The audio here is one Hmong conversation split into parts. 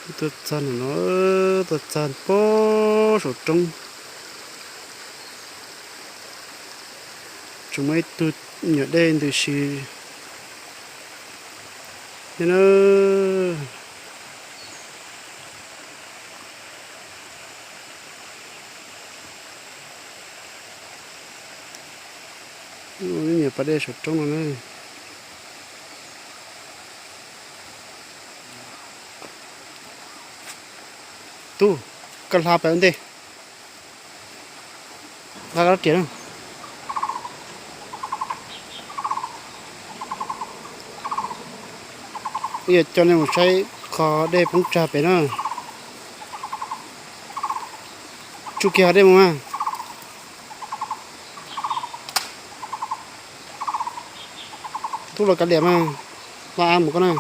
Tuaj txog no, tuaj txog pem saum roob, tseem muaj ib tug nyuam dej ntws si thiab na. Nyuam pas dej saum roob no na. Tub, koj hla pem ua ntej, hla koj riam na. Wb yuav coj nej mus saib qhov dej poob tsag pem na. Tsuj kiag hov dej mus mas. Tub los kav liam mas, hla av mus koj na.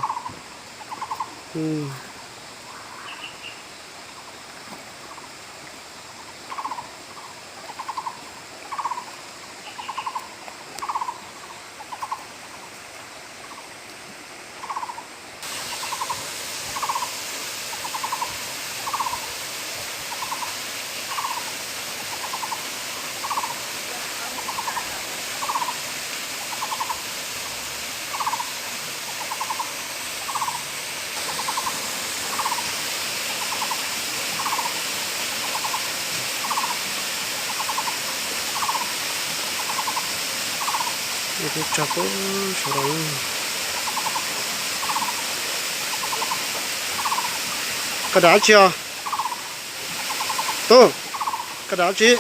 Tsa pem saud. Koj dam dab tsi os? Tub, koj dam dab tsi?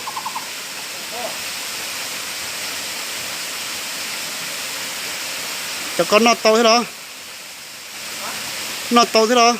Cov ko noj tau thiab los? Noj tau thiab los?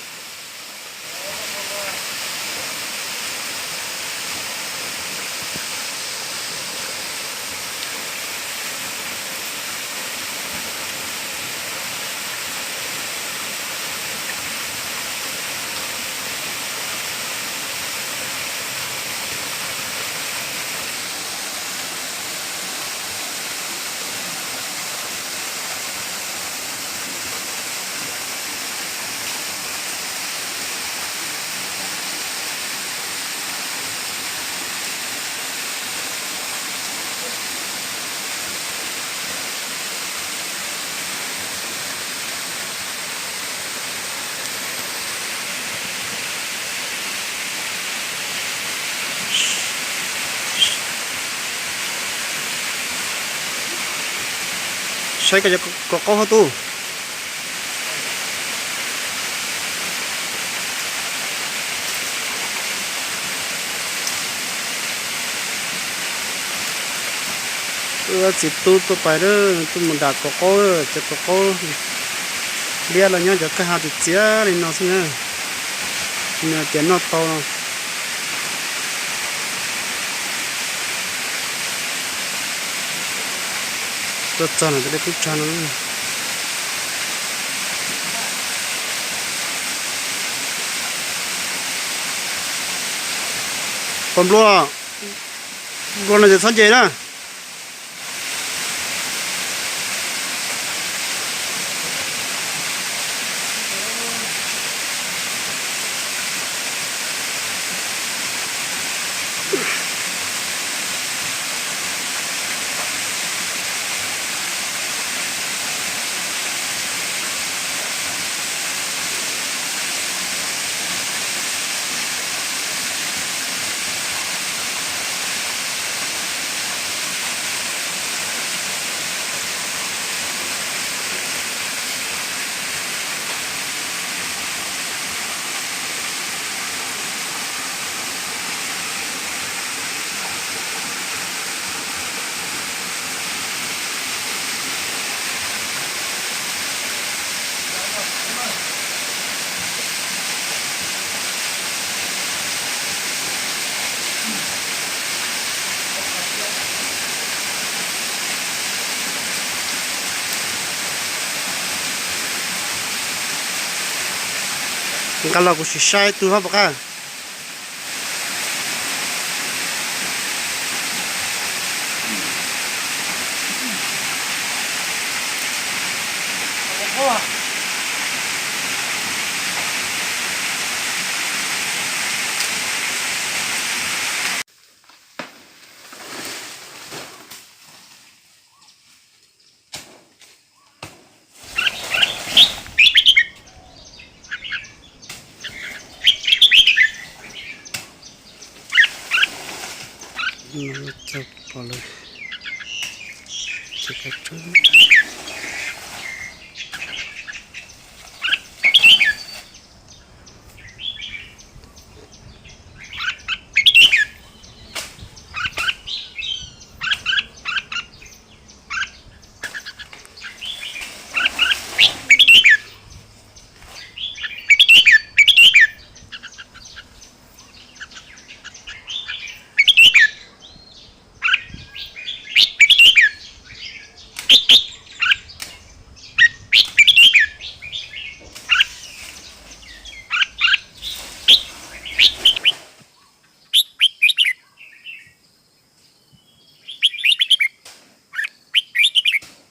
Saib koj cov kaus qaub hauv tub. Wb txiv tub tuaj pais, tuaj mus dam kaus qaub, cov kaus qaub liab los nyob cov kwj ha txias txias li no xwb na. Nws tias noj tau no. Tuaj txog no cov dej poob tsag no. Pom nplua, nplua no ces txhob nce na. Nqa los kuv sim saib tug hab puas qab. Txog pom lawm, ces kav tsawb.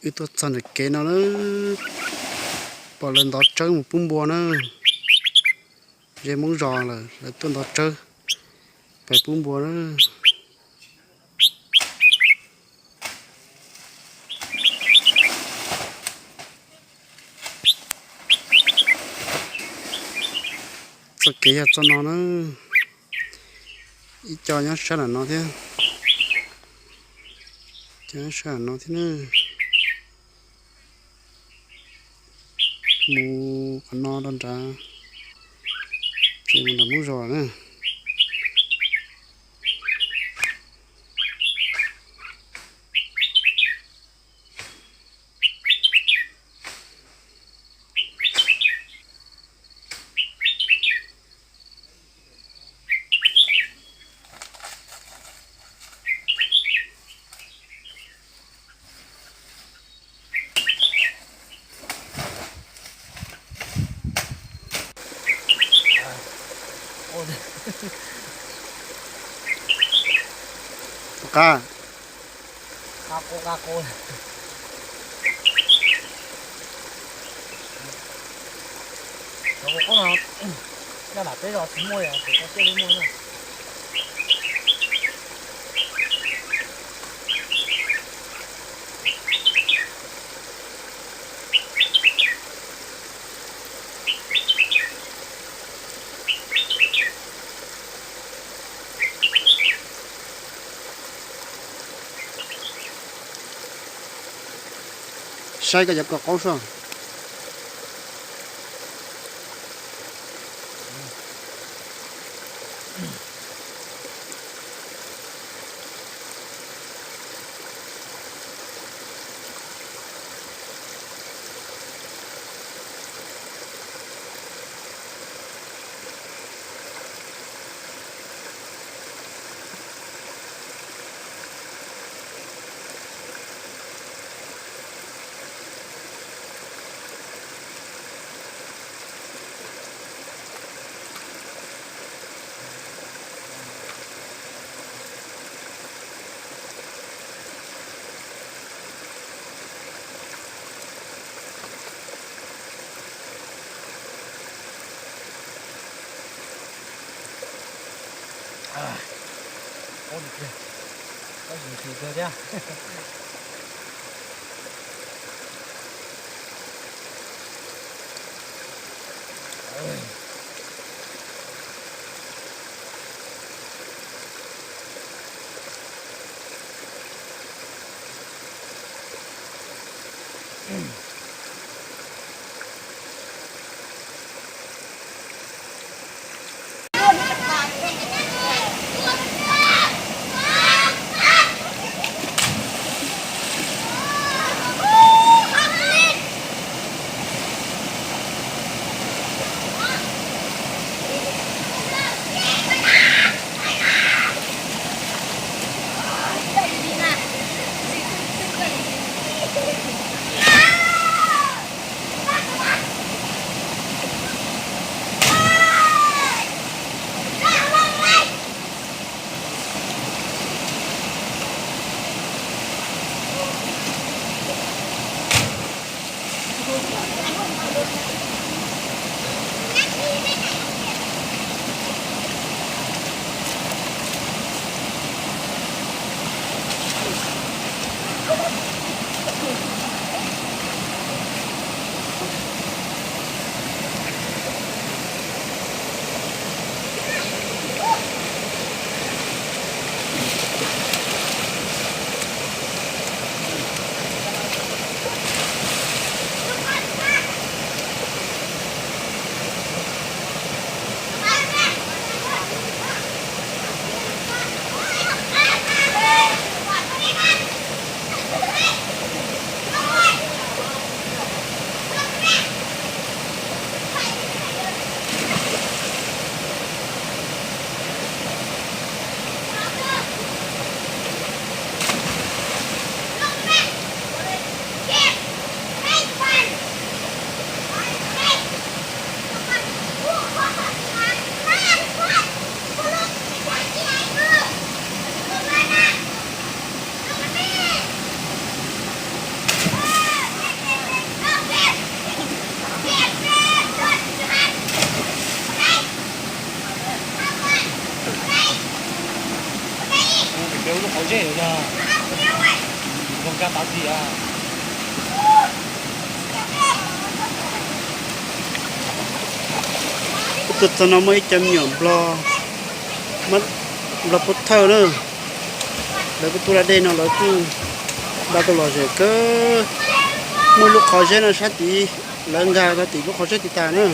Wb tuaj txog ntawm kev no na, pom lawv ntov tsawb mus pub npua na. Ze Hmoob zos lawm, lawv tuaj ntov tsawb pem pub npua na. Txoj kev yog txoj no na, ib co nyob sab nram no thiab, co nyob sab nram no thiab na. Mus qhov no rau nrad, ces mus nram Hmoob zos na. Qa, qa qu, qa qu. Cov kua qaub no, nyob nram peb zos tsis muaj, yog tseem tau tiaj li muaj na. Saib koj cov kua qaub soj. Zeb yog zoo kab tav ti a. Kuv tuaj txog no muaj ib co me nyuam nplog, nplog pub thawj na, lawv kuj tuaj da dej no lawv kuj npaj tau lom zem kawg. Muaj lub qhov zeb no sab tid, lawv nkag rau tim lub qhov zeb tiv tas na.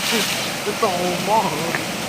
Twb tau mob heev.